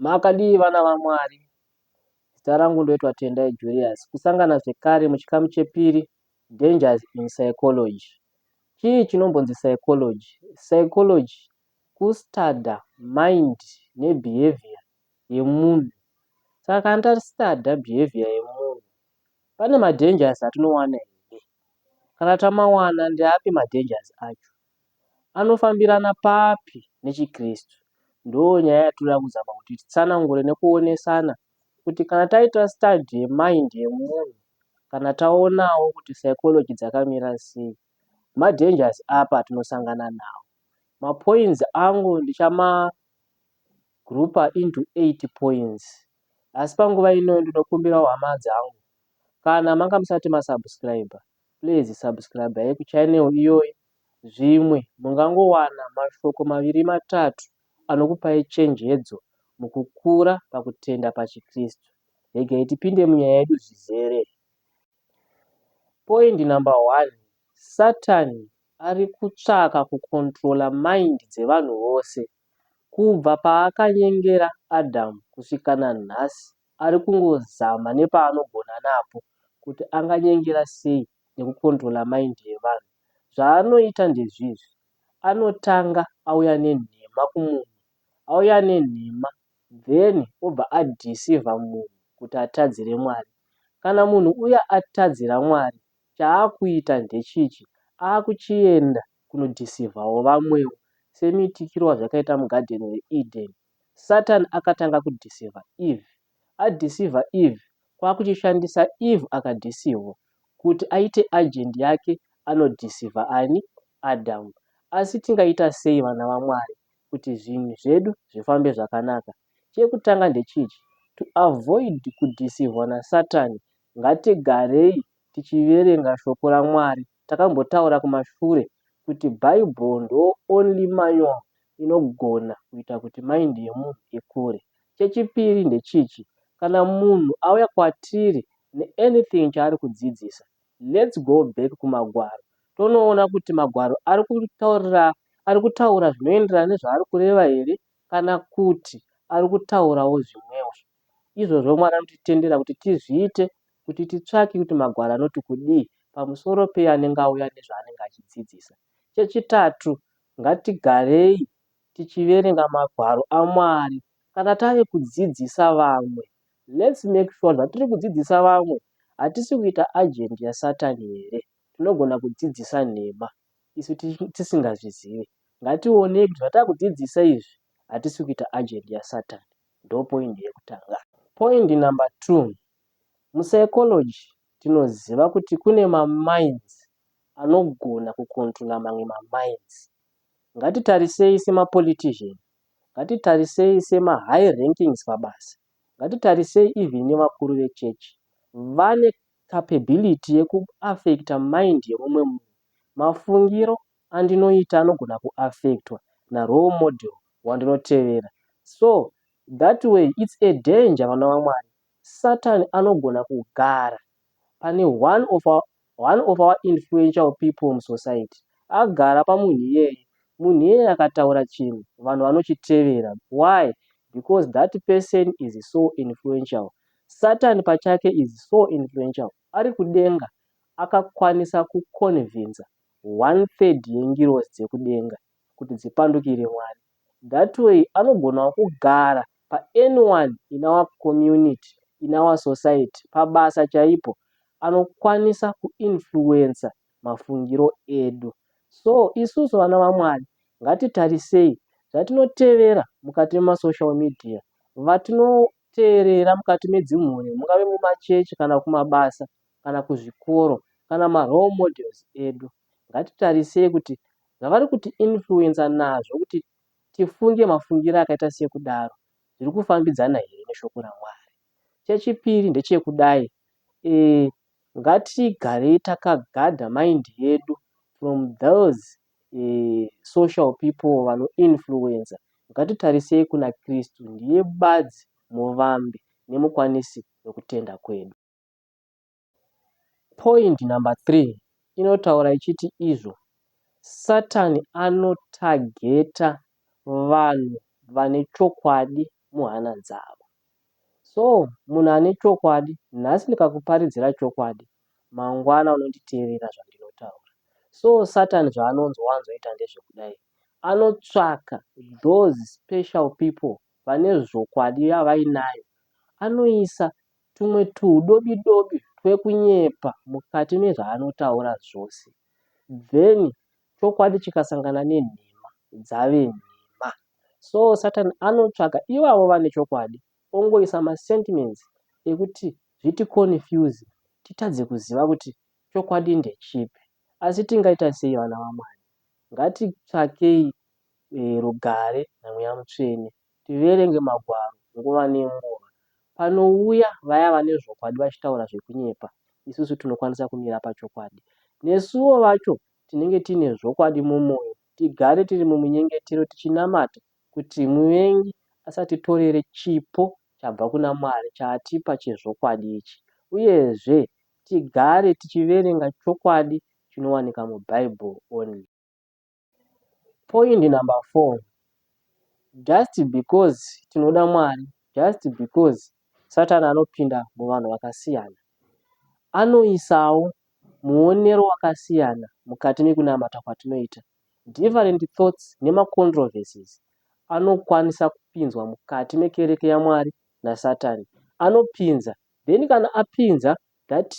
Makadii vana vaMwari? Zita rangu ndoitwa Tendai Julius. Kusangana zvekare muchikamu chepiri Dangers in Psychology. Chii chinombonzi psychology? Psychology kustadha mind nebehavior yemunhu. Saka kana tastadha behavior yemunhu, pane madangers atinowana here? Kana tamawana ndeapi madangers acho? Anofambirana papi nechiKristu? Ndonyaya yatinoda kuzama kuti titsanangure nekuonesana kuti kana taita study yemind yemunhu, kana taonawo kuti psychology dzakamira sei, madangers api atinosangana nawo. Mapoints angu ndichamagroupa into 8 points. Asi panguva ino ndinokumbirawo hama dzangu, kana manga musati masubscribe, please subscribe kuchannel iyoyi. Zvimwe mungangowana mashoko maviri matatu anokupai chenjedzo mukukura pakutenda pachiKristu. Regai tipinde munyaya yedu zvizere. Point number 1, Satani ari kutsvaka kucontrola mind dzevanhu vose. Kubva paakanyengera Adhamu kusvika nanhasi ari kungozama nepaanogona napo kuti anganyengera sei nekucontrola mind yevanhu. Zvaanoita ndezvizvi, anotanga auya nenhema kumunhu, auya nenhema then obva adeceiva munhu kuti atadzire Mwari. Kana munhu uya atadzira Mwari, chaakuita ndechichi, akuchienda kunodeceivawo vamwewo semiitikiro wazvakaita mugadheni reEden. Satani akatanga kudeceiva Eve, adeceiva Eve kwakuchishandisa Eve akadeceivwa kuti aite agent yake anodeceiva ani? Adhamu. Asi tingaita sei vana vaMwari kuti zvinhu zvedu zvifambe zvakanaka? Chekutanga ndechichi, to avoid kudeceivwa naSatani, ngatigarei tichiverenga shoko raMwari. Takambotaura kumashure kuti Bible ndo only manual inogona kuita kuti mind yemunhu ikure. Chechipiri ndechichi, kana munhu auya kwatiri neanything chaari kudzidzisa, let's go back kumagwaro tonoona kuti magwaro ari kutaura zvinoenderana nezvaari kureva here kana kuti ari kutaurawo zvimwewo. Izvozvo Mwari anotitendera kuti tizviite kuti titsvake kuti magwaro anoti kudii pamusoro peanenge auya nezvaanenge achidzidzisa. Chechitatu, ngatigarei tichiverenga magwaro aMwari kana tave kudzidzisa vamwe. Let's make sure zvatiri kudzidzisa vamwe hatisi kuita agent yaSatani here. Tinogona kudzidzisa nhema isu tisingazvizivi. Ngationei kuti zvatakudzidzisa izvi hatisi kuita agent yaSatani. Ndo point yekutanga. Point number 2, mupsychology tinoziva kuti kune maminds anogona kucontrola mamwe maminds. Ngatitarisei semapolitician, ngatitarisei sema-high rankings pabasa, ngatitarisei even nevakuru vechechi. Vane capability yekuaffecta mind yemumwe munhu. Mafungiro andinoita anogona kuaffectwa narole model wandinotevera. So that way it's a danger vana vaMwari. Satani anogona kugara pane one of our influential people musociety. Agara pamunhu iyeye, munhu iyeye akataura chinhu vanhu vanochitevera. Why? Because that person is so influential. Satani pachake is so influential. Ari kudenga akakwanisa kuconvinza 1/3 yengirozi dzekudenga kuti dzipandukire Mwari. That way anogonawo kugara paanyone in our community, in our society, pabasa chaipo anokwanisa kuinfluensa mafungiro edu. So isusu vana vaMwari ngatitarisei zvatinotevera mukati memasocial media, vatinoteerera mukati medzimhuri, mungave mumachechi kana kumabasa kana kuzvikoro kana marole models edu. Ngatitarisei kuti zvavari kuti influensa nazvo kuti tifunge mafungiro akaita sekudaro zviri kufambidzana here neshoko raMwari. Chechipiri ndechekudai, ngatigarei takagadha mind yedu from those social people vanoinfluensa. Ngatitarisei kuna Kristu, ndiye badzi muvambi nemukwanisi wekutenda kwedu. Point number 3 inotaura ichiti izvo Satani anotargeta vanhu vane chokwadi. muhana dzavo. So munhu ane chokwadi, nhasi ndikakuparidzira chokwadi, mangwana unonditeerera zvandinotaura. So Satan zvaanonzowanzoita ndezvekudai, anotsvaka those special people vane zvokwadi yavainayo, anoisa tumwe tudobi dobi twekunyepa mukati mezvaanotaura zvose. Then chokwadi chikasangana nenhema dzave nhema. So Satan anotsvaka ivavo vane chokwadi ongoisa masentiments ekuti zviticonfuse titadze kuziva kuti chokwadi ndechipi. Asi tingaita sei vana vaMwari? Ngatitsvakei rugare naMweya Mutsvene, tiverenge magwaro nguva nenguva. Panouya vaya vane zvokwadi vachitaura zvekunyepa, isusu tinokwanisa kumira pachokwadi. Nesuwo vacho tinenge tiine zvokwadi mumwoyo, tigare tiri mumunyengetero tichinamata kuti muvengi asatitorere chipo chabva kuna Mwari chaatipa chezvokwadi ichi. Uyezve tigare tichiverenga chokwadi chinowanika muBible only. Point number 4. Just because tinoda Mwari, just because Satan anopinda muvanhu vakasiyana, anoisawo muonero wakasiyana mukati mekunamata kwatinoita. Different thoughts nemacontroversies anokwanisa kupinzwa mukati mekereke yaMwari naSatani. Anopinza, then kana apinza that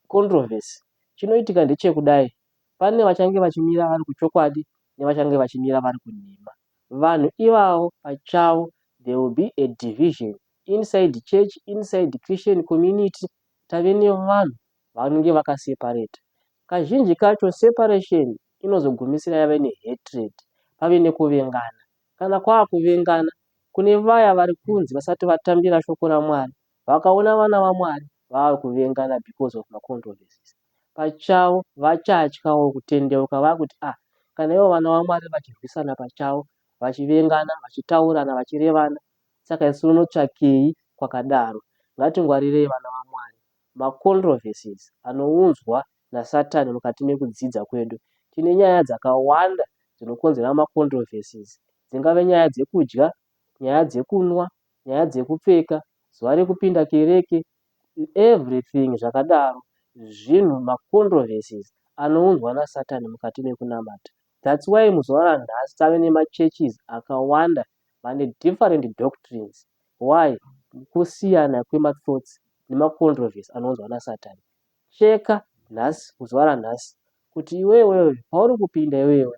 controversy, chinoitika ndechekudai, pane vachange vachimira vari kuchokwadi nevachange vachimira vari kunhema. Vanhu ivavo pachavo, there will be a division inside church, inside Christian community. Tave nevanhu vanenge vakaseparata. Kazhinji kacho separation inozogumisira yave nehatred, pave nekuvengana. Kana kwakuvengana, kune vaya vari kunzi vasati vatambira shoko raMwari, vakaona vana vaMwari vava kuvengana because of macontroversies. Pachavo vachatyawo kutendeuka, vakuti ah, kana ivo vana vaMwari vachirwisana pachavo, vachivengana, vachitaurana, vachirevana, saka isu tinotsvakei kwakadaro? Ngatingwarirei vana vaMwari macontroversies anounzwa naSatani mukati mekudzidza kwedu. Tine nyaya dzakawanda dzinokonzera macontroversies, dzingave nyaya dzekudya, nyaya dzekunwa, nyaya dzekupfeka, zuva rekupinda kereke, everything zvakadaro. Zvinhu macontroversies anounzwa naSatani mukati mekunamata. That's why muzuva ranhasi tave nemachurches akawanda vane different doctrines. Why? Kusiyana kwemathoughts nemacontroversy anounzwa naSatani. Cheka nhasi, muzuva ranhasi, kuti iwewe pauri kupinda, iwewe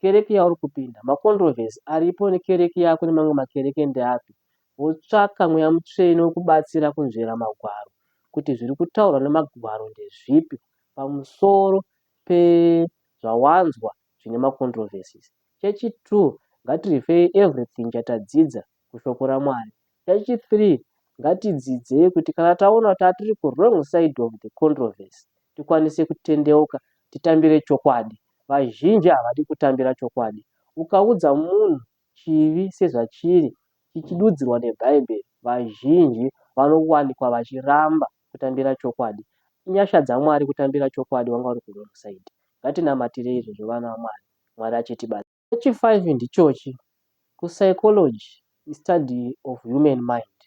kereke yauri kupinda, macontroversy aripo nekereke yako nemamwe makereke ndeapi. Wotsvaka Mweya Mutsvene wekubatsira kunzvera magwaro kuti zviri kutaurwa nemagwaro ndezvipi pamusoro pezvawanzwa zvine macontroversies. Chechi2, ngatirefere everything chatadzidza kushoko raMwari. Chechi3, ngatidzidzei kuti kana taona kuti hatiri kuwrong side of the controversy, tikwanise kutendeuka titambire chokwadi. Vazhinji havadi kutambira chokwadi. Ukaudza munhu chivi sezvachiri chichidudzirwa neBhaibheri, vazhinji vanowanikwa vachiramba kutambira chokwadi. Inyasha dzaMwari kutambira chokwadi wanga uri kuwrong side. Ngatinamatirei izvozvo vana vaMwari, Mwari achitibatsira. Chechi5 ndichochi, kupsychology, study of human mind.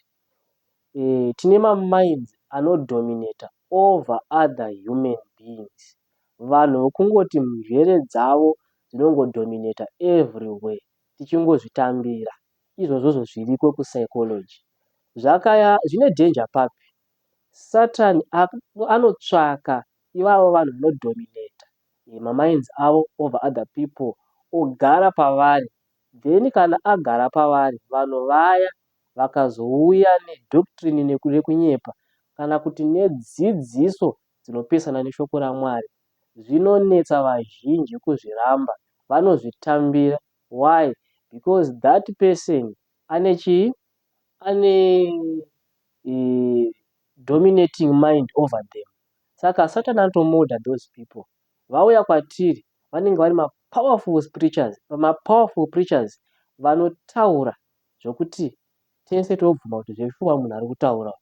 Tine maminds anodominata over other human beings. Vanhu vokungoti njere dzavo dzinongodominata everywhere tichingozvitambira. Izvozvozvo zviriko kupsychology. Zvakaya zvine danger papi? Satan anotsvaka ivavo vanhu vanodominata maminds avo over other people, ogara pavari. Then kana agara pavari, vanhu vaya vakazouya nedoctrine rekunyepa kana kuti nedzidziso dzinopesana neshoko raMwari, zvinonetsa vazhinji kuzviramba, vanozvitambira. Why? Because that person ane chii? Ane dominating mind over them. Saka Satan anotomolda those people. Vauya kwatiri vanenge vari mapowerful preachers, mapowerful preachers vanotaura zvokuti tese tobvuma kuti zveshuwa munhu ari kutaura.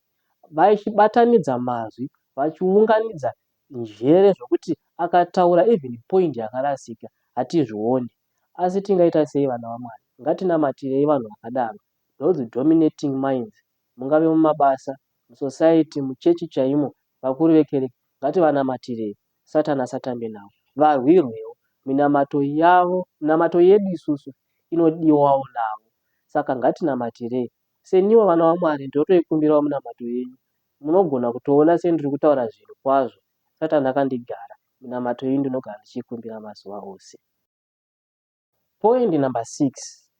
Vachibatanidza mazwi, vachiunganidza njere zvokuti akataura even point yakarasika hatizvioni. Asi tingaita sei vana vaMwari? Ngatinamatirei vanhu vakadaro, those dominating minds, mungave mumabasa, musociety, muchechi chaimo, vakuru vekereke, ngativanamatirei, Satani asatambe navo. Varwirwewo, minamato yavo, minamato yedu isusu inodiwawo navo. Saka ngatinamatirei. Seniwo vana vaMwari ndotoikumbirawo minamato yenyu. Munogona kutoona sendiri kutaura zvinhu kwazvo, Satani akandigara, minamato yenyu ndinogara ndichiikumbira mazuva ose. Point number 6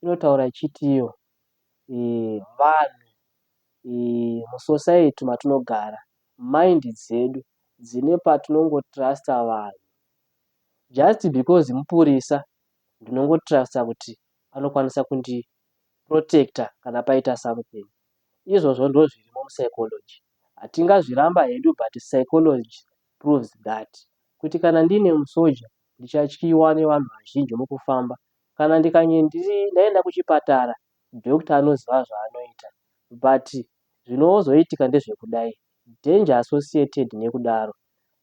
inotaura ichiti iyo vanhu musociety matinogara, mind dzedu dzine patinongotrusta vanhu. Just because mupurisa, ndinongotrusta kuti anokwanisa kundiprotecta kana paita something. Izvozvo ndozvirimo mupsychology. Hatingazviramba hedu, but psychology proves that kuti kana ndiine musoja, ndichatyiwa nevanhu vazhinji mukufamba. Kana ndikange ndaenda kuchipatara, doctor anoziva zvaanoita. But zvinozoitika ndezvekudai, danger associated nekudaro,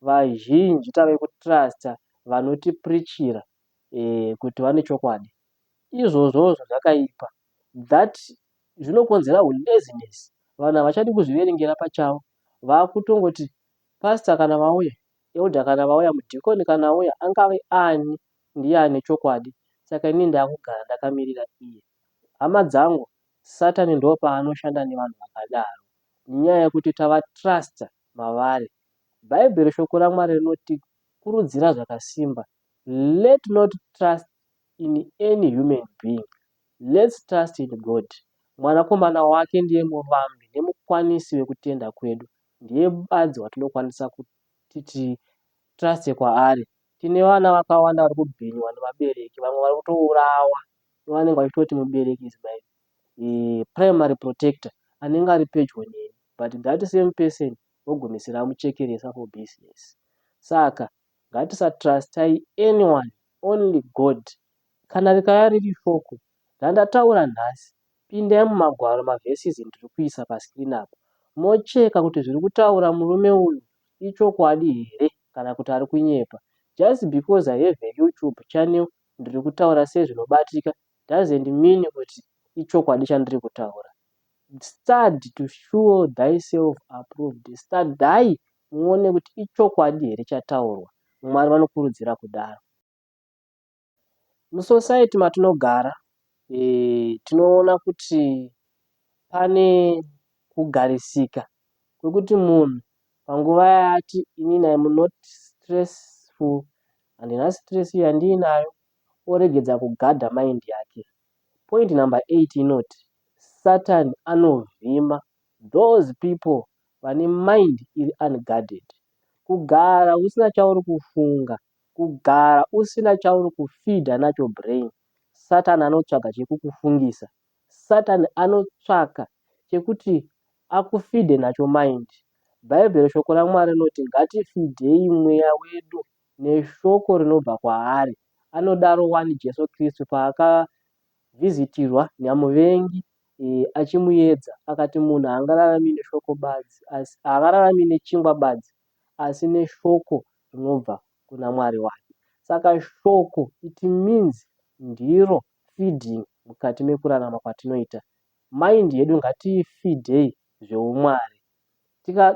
vazhinji tave kutrusta vanotipreachira kuti vane chokwadi. Izvozvozvo zvakaipa, that zvinokonzera ulaziness. Vanhu havachadi kuzviverengera pachavo, vakutongoti pastor kana vauya, elder kana vauya, mudhikoni kana auya, angave ani, ndiye ane chokwadi, saka inini ndakugara ndakamirira iye. Hama dzangu, Satani ndo paanoshanda nevanhu vakadaro nenyaya yekuti tavatrusta mavari. Bhaibheri, shoko raMwari, rinotikurudzira zvakasimba, let not trust in any human being, let's trust in God. Mwanakomana wake ndiye muvambi nemukwanisi wekutenda kwedu, ndiye badzi watinokwanisa kuti titruste kwaari. Tine vana vakawanda vari kubhinywa nevabereki, vamwe vari kutourawa nevanenge vachitoti mubereki is my primary protector, anenge ari pedyo neni, but that same person vogumisira amuchekeresa for business. Saka ngatisatrustai anyone, only God. Kana rikauya riri shoko randataura nhasi, pindai mumagwaro, maverses ndiri kuisa pascreen apa, mocheka kuti zviri kutaura murume uyu ichokwadi here kana kuti ari kunyepa. Just because I have a YouTube channel, ndiri kutaura sezvinobatika, doesn't mean kuti ichokwadi chandiri kutaura. Study to show thyself approved. Study muone kuti ichokwadi here chataurwa. Mwari vanokurudzira kudaro. Musociety matinogara, tinoona kuti pane kugarisika kwekuti munhu panguva yaati inini I'm not stressful, handina stress yandiinayo, oregedza kugadha mind yake. Point number 8 inoti Satan anovhima those people vane mind iri unguarded. Kugara usina chauri kufunga, kugara usina chauri kufeeda nacho brain, Satan anotsvaga chekukufungisa. Satan anotsvaka chekuti akufeede nacho mind. Bhaibheri, shoko raMwari, rinoti ngatifeedei mweya wedu neshoko rinobva kwaari. Anodaro wani Jesu Kristu paakavhisitirwa namuvengi achimuedza, akati munhu haangararami neshoko badzi, asi haangararami nechingwa badzi, asi neshoko rinobva kuna Mwari wake. Saka shoko, it means ndiro feeding mukati mekurarama kwatinoita. Mind yedu ngatiifeedei zveumwari.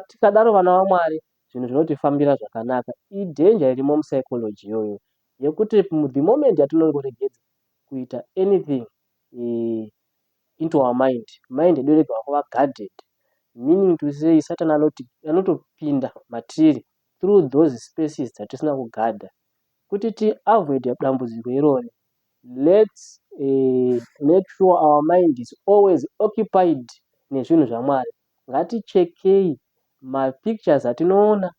Tikadaro, vana vaMwari, zvinhu zvinotifambira zvakanaka. Idanger irimo mupsychology iyoyo yekuti the moment yatinongoregedza kuita anything into our mind, mind yedu yorega kuva guarded, meaning to say Satan anotopinda matiri through those spaces dzatisina kugadha. Kuti tiavoid dambudziko irori, let's make sure our mind is always occupied nezvinhu zvaMwari. Ngatichekei mapictures atinoona,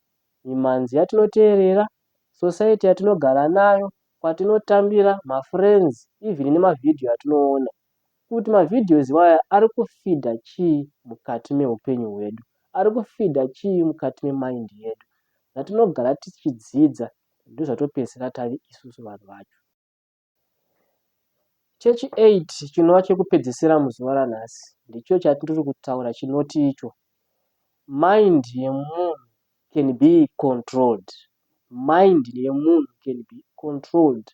mimhanzi yatinoteerera, society yatinogara nayo, kwatinotambira, mafriends, even nemavhidhiyo atinoona, kuti mavideos iwaya ari kufeeda chii mukati meupenyu hwedu, ari kufeeda chii mukati memind yedu. Zvatinogara tichidzidza ndozvatopedzisira tave isusu vanhu vacho. Chechi 8, chinova chekupedzisira muzuva ranhasi, ndicho chatiri kutaura chinoti icho mind yemunhu can be controlled. Mind yemunhu can be controlled,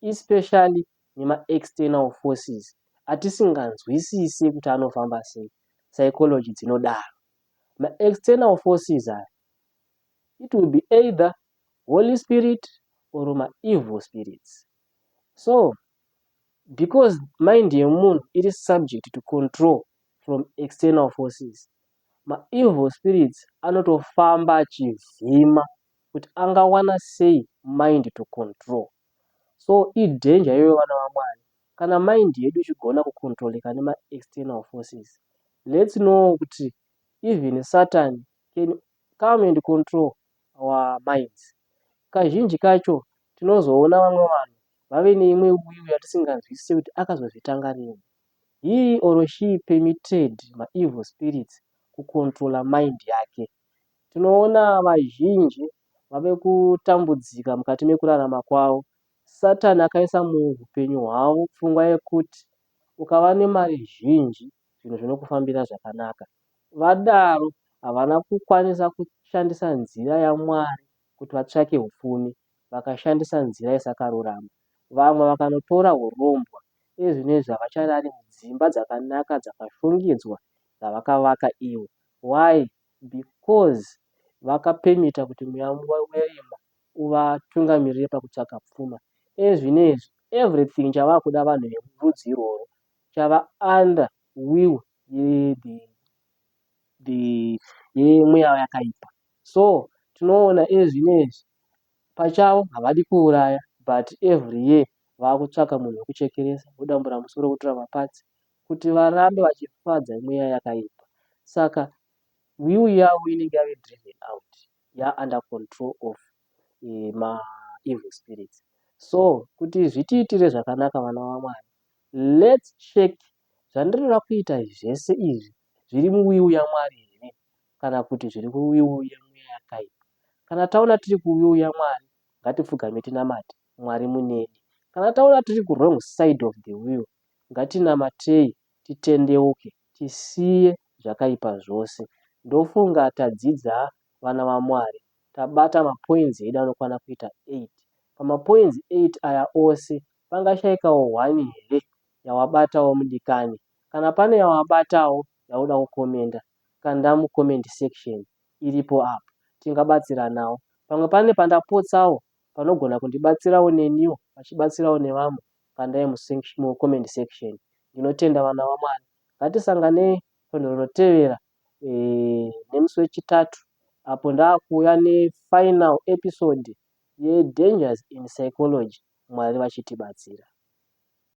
especially nemaexternal forces. atisinganzwisisi kuti anofamba sei. Psychology dzinodaro. Maexternal forces aya, it will be either Holy Spirit or maevil spirits. So because mind yemunhu iri subject to control from external forces, maevil spirits anotofamba achivhima kuti angawana sei mind to control. So idanger iyoyo, vana vaMwari. Kana mind yedu ichigona kucontroleka nemaexternal forces, let's know kuti even Satan can come and control our minds. Kazhinji kacho tinozoona vamwe vanhu vave neimwe will yatisinganzwisisi kuti akazozvitanga rini. He or she permitted maevil spirits kucontrola mind yake. Tinoona vazhinji vave kutambudzika mukati mekurarama kwavo. Satani akaisa muupenyu hwavo pfungwa yekuti ukava nemari zhinji, zvinhu zvinokufambira zvakanaka. Vadaro havana kukwanisa kushandisa nzira yaMwari kuti vatsvake upfumi, vakashandisa nzira isakarurama. Vamwe vakanotora urombwa. Ezvinezvi havacharari mudzimba dzakanaka dzakashongedzwa dzavakavaka ivo. Why? Because vakapermita kuti mweya werima uvatungamirire pakutsvaka pfuma. Ezvinezvi everything chavakuda vanhu verudzi irworwo chava under will yemweya yakaipa. So tinoona ezvinezvi pachavo havadi kuuraya, but every year vakutsvaka munhu wekuchekeresa, vodambura musoro, votora maparts kuti varambe vachifadza mweya yakaipa. Saka will yavo inenge yave driven out, yaunder control of maevil spirits. So kuti zvitiitire zvakanaka, vana vaMwari, let's check zvandinoda kuita zvese izvi zviri muwill yaMwari here kana kuti zviri kuwill yemweya yakaipa. Kana taona tiri kuwill yaMwari, ngatipfugame tinamate Mwari munene. Kana taona tiri kuwrong side of the will, ngatinamatei, titendeuke, tisiye zvakaipa zvose. Ndofunga tadzidza, vana vaMwari. Tabata mapoints edu anokwana kuita 8. Pamapoints 8 aya ose, pangashayikawo 1 here yawabatawo, mudikani? Kana pane yawabatawo yauda kucommenta, kanda mucomment section iripo apo, tingabatsiranawo. Pamwe pane pandapotsawo panogona kundibatsirawo neniwo, pachibatsirawo nevamwe, kandai mucomment section. Ndinotenda, vana vaMwari. Ngatisanganei svondo rinotevera nemusi weChitatu apo ndaakuuya nefinal episode yedangers in psychology, Mwari vachitibatsira.